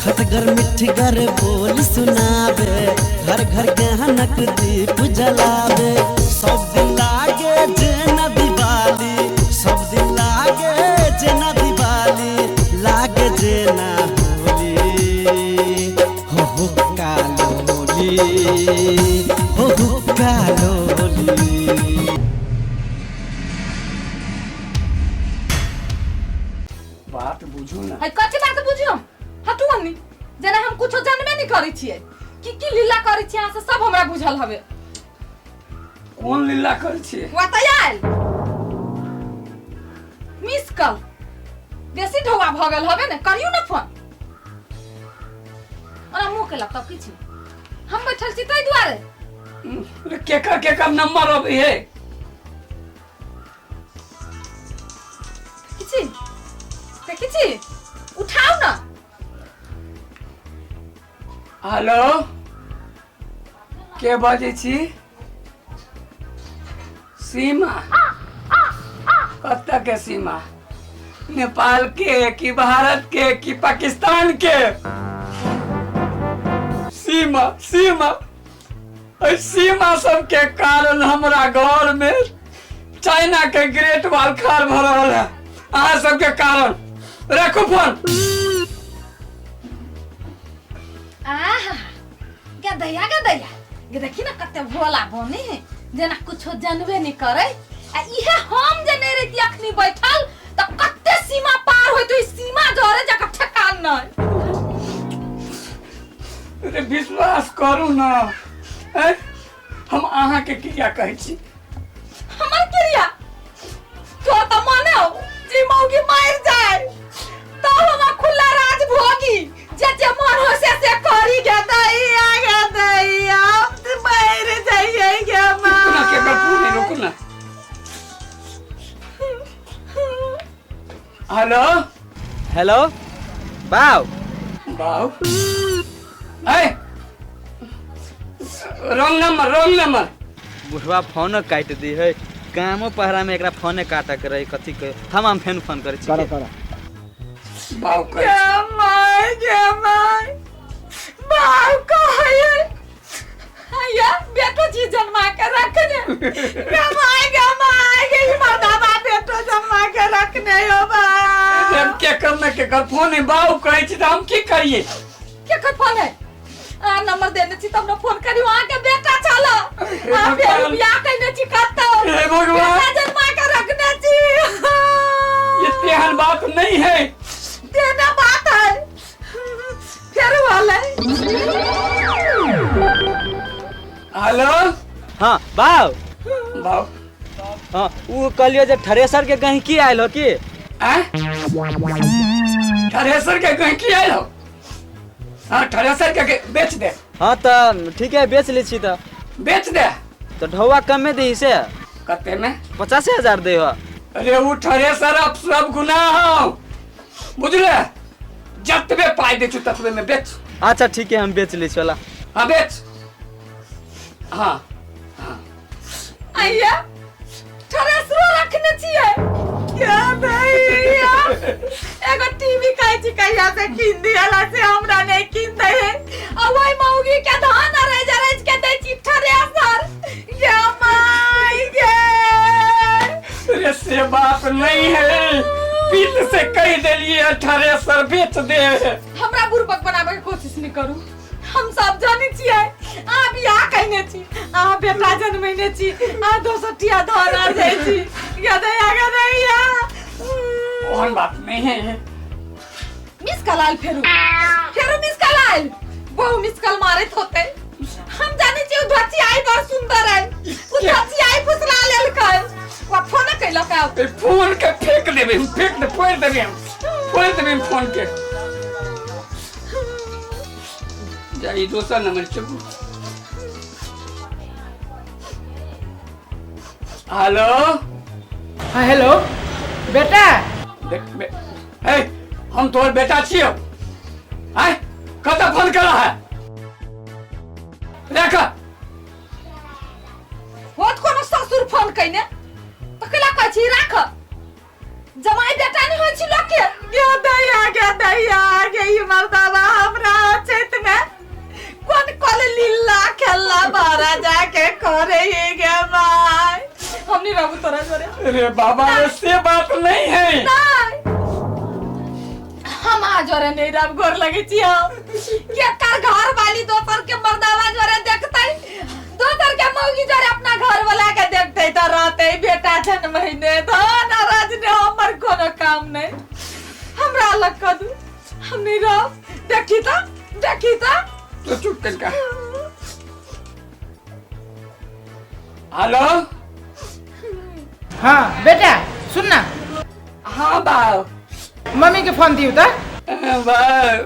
खटगर मिठगर बोल सुनाबे, घर घर ज्ञानक दीप जलाबे। सब दिन लागे जेना दिवाली, सब दिन लागे जेना दिवाली, लागे जेना होली, हो हो कालोली, हो हो कालोली। बात बुझू ना। है कथी बात बुझियो? हटू अन्नी, जेना हम कुछो जानबे नहीं करै छियै। की की लीला करै छियै अहाँ से सब हमरा बुझल हवे। कोन लीला करै छियै? वा तऽ आयल मिस कॉल बेसी ढौआ भऽ गेल हवे ने, करियौ ने फोन। ओना मुँह केलक तब किछु हम बैठल छी ताहि दुआरे। केकर केकर नंबर अबै है? किछि देखै छी, उठाउ ना। हेलो, के बजै छी? सीमा? कतऽ के सीमा? नेपाल के कि भारत के कि पाकिस्तान के सीमा? सीमा, एहि सीमा सबके कारण हमरा घर में चाइना के ग्रेट वाल खार भऽ रहल है अहाँ सबके कारण। रखू फोन। आहा गदैया गदैया गे, देखी ना कते भोला बनी है, जेना कुछो जानबे नहीं करे। आ इहे हम जे नहीं रहती अखनी बैठल त कते सीमा पार होइत, ई सीमा जरे जकर ठेकान नहीं। अरे विश्वास करू ना, हैं? हम अहाँ के क्रिया कहै छी। हमर क्रिया? तो त माने हो जे मौगी मार जाए तो हम खुला राज भोगी, जे जे मन हो से से करी। गे दैया गे दैया, हम तो मर जाइए गे मां। रुकू ना, केकर फोन है? रुकू ना। हेलो। हेलो बाउ। बाउ, ए रॉन्ग नंबर, रॉन्ग नंबर। बुढ़वा फोन काटि दी है। कामो पहरा में एकरा फोने काटक रही। कथी के हम फेन फोन करै छी। करो करो। बाउ कहै गे माय गे माय, बाउ कहै या बेटो जी जन्मा के रखने। गे माय गे माय गे, ई मर्दाबा बेटो जन्मा के रखने यो बा। जब के करने के कर फोन है, बाउ कहै छी त हम की करिए? केकर फोन है? आ नंबर देने छी तब न फोन करी। वहां के बेटा चल आ फेर बियाह कइने छी कतौ। हे भगवान। बेटा जन्मा के रखने छी। ये तेहन बात नहीं है। तेना बात है। फेर वाले। हेलो। हाँ बाउ। बाउ। हाँ उ कहलियो जे थ्रेसर के कहीं की आयल हो की? आँ? थ्रेसर के कहीं की आयल हो? हाँ, थ्रेसर के बेच दे। हाँ तऽ ठीक है, बेच लै छी तऽ। बेच दे। तऽ ढौआ कमे दी से। कते में? 50,000 दे हो। अरे उ थ्रेसर अब सब गुनाह हो, बुझले? जतबे पाई दे छु ततबे में बेच। अच्छा ठीक है, हम बेच लै छी वाला। हाँ बेच। हाँ आइया थ्रेसरो रखने छियै क्या भैया? एगो टीवी कहै छी कहिया से कीन दियला से हमरा नहीं कीन दे है। आ वही मौगी के धान अरेज अरेज के दै छी थ्रेसर। गे माय गे। अरे से बात नहीं है, पीत से कह देलिए थ्रेसर बेच दे। हमरा बुड़बक बनाबे के कोशिश नहीं करू, हम सब जानै छियै। अहाँ बियाह कयने छी, अहाँ बेटा जन्मैने छी, अहाँ दोसर टिया धर आ जाइ छी। गदैया गदैया, ओहन बात नहीं है। मिस कॉल आयल, फेरू फेरू मिस कॉल आयल। बहु मिस कॉल मारैत होतै। हम जानै छियै उ धची आई बड़ सुंदर है, उ धची आई फुसला लेलकै, वा फोन कैलक आब। ए फोन के फेंक देबे हम, फेंक दे, फोड़ देबे हम, फोड़ देबे हम फोन के। जा ई दोसर नंबर चुप। हेलो। हाँ हेलो बेटा। देख बे, ए हम तोहर बेटा छियौ। आय कतऽ फोन कर है? रख। होत कोनो ससुर फोन कइने तऽ कैला कहै छी राख? जमाई बेटा नहीं होइ छी लोक के। गे दैया गे दैया गे, ई मर्दाबा हमरा नहीं रहबू तोरा जोरे। अरे बाबा से बात नहीं है। नहीं हम आ जोरे नहीं रहब, गोर लगे छी हम। केकर घर वाली दोसर के मर्दावा जोरे देखतै, दोसर के मौगी जोरे अपना घर वाला के देखतै त रहतै। बेटा छन महीने धन राज ने हमर कोनो काम नहीं, हमरा अलग कर दू, हम नहीं रहब। देखी त देखी त तो चुप कर। हेलो हाँ बेटा सुन ना। हाँ बाप मम्मी के फोन दियो त। बाप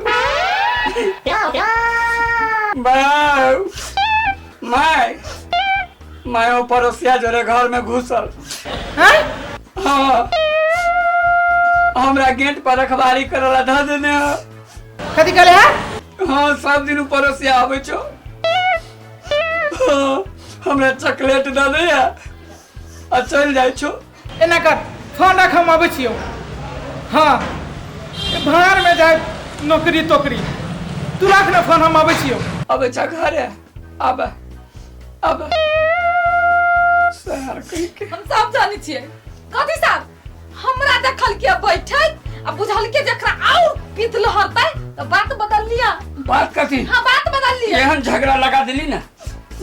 बाप my my ओ पड़ोसिया जोरे घर में घुसल। हाँ हाँ हमरा गेट पर रखवारी करला धऽ देने। कथी कहले है? हाँ सब दिन पड़ोसिया आबै छौ। हाँ हमरा चॉकलेट दऽ दैया आ चलि जाइ छौ। एना कर फोन रख, हम अबै छियौ। हाँ भाड़ में जाए नौकरी तोकरी, तू रख ना फोन, हम अबै छियौ। अबै छ घरे? आब आब सर कहि के हम सब जानै छियै। कथी साहब हमरा देखल के बैठत आ बुझल के जकरा आउ पीत लहरतै त बात बदल लिया। बात कथी? हाँ बात बदल लिया। एहन झगड़ा लगा देली ना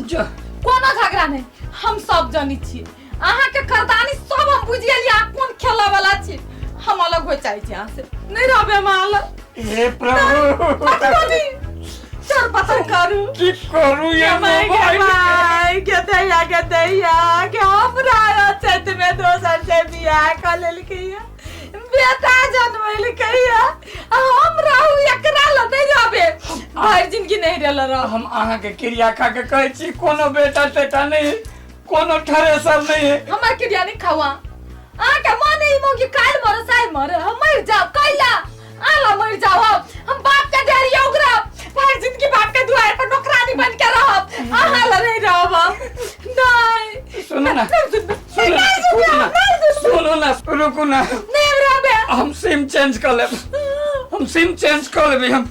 जो। कोनो झगड़ा नहीं, हम सब जानै छियै अहाँ के करदानी सब हम बुझि गेलियै। अहाँ कोन खेला वाला छी। हम अलग हो चाहे छी अहाँ से, नहीं रहबे हम अलग। हे प्रभु चल पता करू की करू ये मोबाइल भाई के दैया के दैया के हमरा चैत में दोसर से बियाह कर लेलकै, बेटा जन्मेलकै, हम रहू एकरा ल नहीं रहबे, भरि जिंदगी नहीं रहल रह। हम अहाँ के क्रिया खा के कहै छी कोनो बेटा तेटा नहीं, कोनो थ्रेसर नहीं है। हमर क्रिया नहीं खावा। अहाँ के मन ई मौगी काल्हि मरे साइ मरे, हम मरि जाब कैला आला मरि जाब। हम बाप के डेरी उगरब, भरि जिंदगी बाप के दुआर पर नौकरानी बन के रहब, अहाँ ल नहीं रहब हम। नहीं सुनो ना सुनो ना रुकू ना, नहीं रहबे। हम सिम चेंज कर लेब, हम सिम चेंज कर लेबै। हम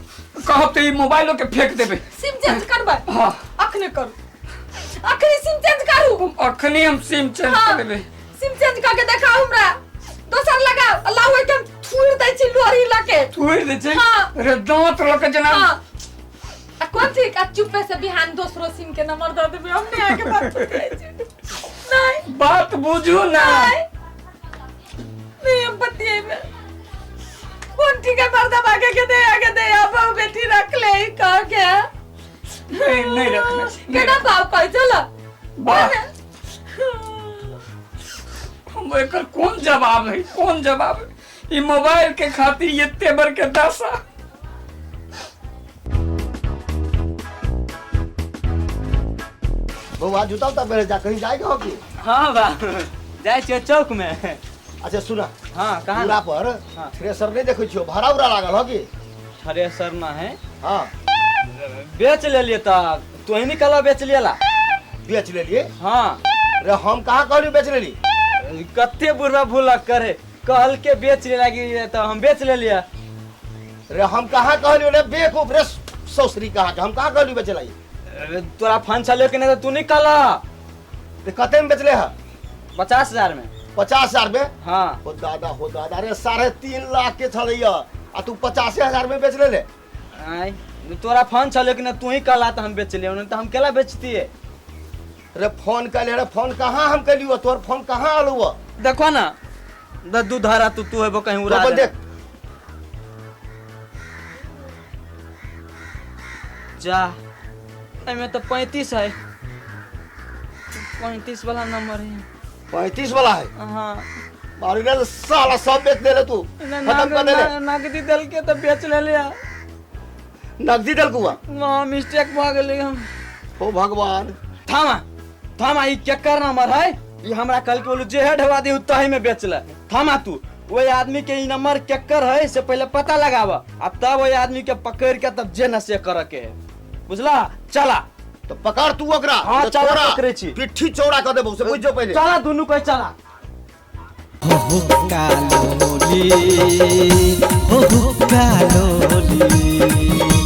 कहब तऽ ई मोबाइलो के फेंक देबै। सिम चेंज करबै? हाँ अखने करू, अखने सिम चेंज करू। अखने हम सिम चेंज कर लेबै। सिम चेंज करके देखाउ हमरा, दोसर लगाउ। अल्लाह होय के हम थूर दै छी लोरी लके। थूर दै छी? हाँ। रे दांत लके जना। हाँ। आ कोन ठीक आ चुपे से बिहान दोसरो सिम के नंबर दऽ देबै। हम नहीं आके बात बुझै छी। नहीं बात बुझू ना। नहीं हम बतिएबे। कोन ठीक है मर्दा भागे के दे आगे दे अब बेटी रख ले कह के। नहीं नहीं रखने छी। केना बाप कहै चल वाह हम एकर कौन जवाब है, कौन जवाब है? ई मोबाइल के खातिर एते बड़ के दशा। बउआ जूता उता पहले जा, कहीं जाएगा हो की? हाँ बा जाय छियै चौक में। अच्छा सुना। हाँ कहाँ? पूरा पर हाँ। थ्रेसर नहीं देखै छियो, भाड़ा उड़ा लागल हो की? थ्रेसर ना है। हाँ बेच लेलिए त तू ही निकला बेच लियला। बेच लेलिए? हाँ। रे हम कहाँ कहलियो बेच लेली? कते बुढ़वा भूलक करे कहल के बेच ले लागी त हम बेच लेलिए। रे हम कहाँ कहलियो रे बेवकूफ रे सौसरी कहाँ के, हम कहाँ कहलियो बेचे लागी? तोरा फोन चलियो कि नहीं तो तू निकला। रे कते में बेचले है? 50,000 में। 50,000 में? हाँ। हो दादा हो दादा रे 3.5 लाख के छलैया आ तू 85,000 में बेच ले। आय तोरा फोन चलियो कि नहीं तू ही कहला त हम बेच लियो, नहीं तो हम केला बेचतिए। रे फोन कैले रे फोन कहाँ हम कैलियो, तोर फोन कहाँ आलू? देखो ना दूध धारा तू तू हेबो कहीं उड़ा देख जा। एमे तो 35 है, 35 वाला नंबर है। 35 वाला है? हाँ। मारी रे साला सब बेच देले तू, खत्म कर देले। नगदी देल के तो बेच ले लिया। नगदी देल कुआ? ना मिस्टेक भ गेलै हम। हो भगवान। थामा थामा ई केकर नंबर है? ई हमरा कल के बोलू जे है ढवा दी तही में बेच ले। थामा तू वही आदमी के ई नंबर केकर है से पहले पता लगाव आ तब वही आदमी के पकड़ के तब जे न से कर के है, बुझला? चला तो पकड़ तू ओकरा। हाँ चला पकड़े छी, पिट्ठी चौड़ा कर देबो से बुझ जो पहले। चला दुनू कह चला। हो कालोली हो कालोली।